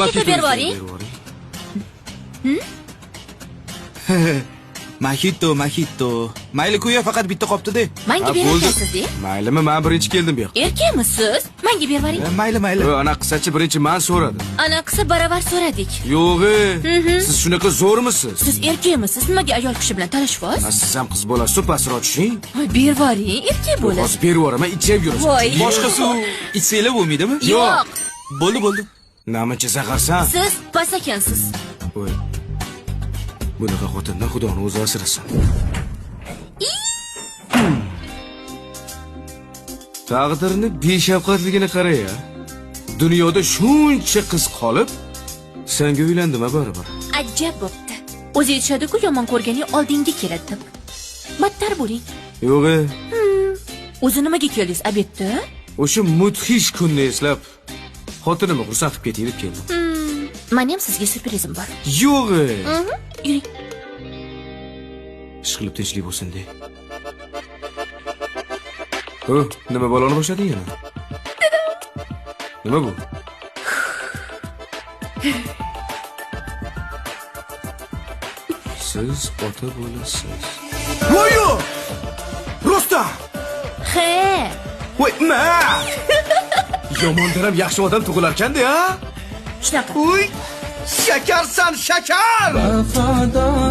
Mojito berib yuboring. Berib yuboring. Mojito, mojito. Mayli kuya, faqat bitta qopti-da. Manga Ha, bo'ldi. berarkansiz-da. Maylimi, men birinchi keldim bu yoqqa. Erkakmisiz? Manga berib yuboring. Mayli, mayli. Ana qilsachi, birinchi men so'radim. Ana qilsa baravar so'radik. Yo'q, siz shunaqa zo'rmisiz? Siz erkakmisiz? Nimaga ayol kishi bilan talashyapsiz? Ha, siz ham qiz bolasiz, pastroq tushing. Voy, berib yuboring, erkak bo'lib. Hozir berib yuboraman, ichib yurasan. Voy. Boshqa suv ichsanglar bo'lmaydimi? Yo'q. Bo'ldi, bo'ldi. Namuncha zaharsan. Siz pas ekansiz. Voy. Bunaqa xotindan Xudoni o'zi asrasin. Taqdirni beshafqatligini qara-ya. Dunyoda shuncha qiz qolib, senga uylandim a baribir. Ajab bo'pti. O'zi aytishadi-ku, yomon ko'rganing oldinga keladi deb. Battar bo'ling. Yo'q, O'zi nimaga keldingiz обед da? O'sha mudhish kunni eslab, xotinimni xursand qilib ketay deb keldim. Meni ham sizga syurprizim bor. Yo'q. Yuring. Ish qilib tinchlik bo'lsin de. O, nima baloni boshlading yana? Nima bu? Siz ota bo'lasiz. Voy-yo! Rosta! He. Voy, ma! Yomondan ham yaxshi odam tug'ilarkan-da, ha? Shunaqa. Uy, shakarsan, shakar! Vafodor.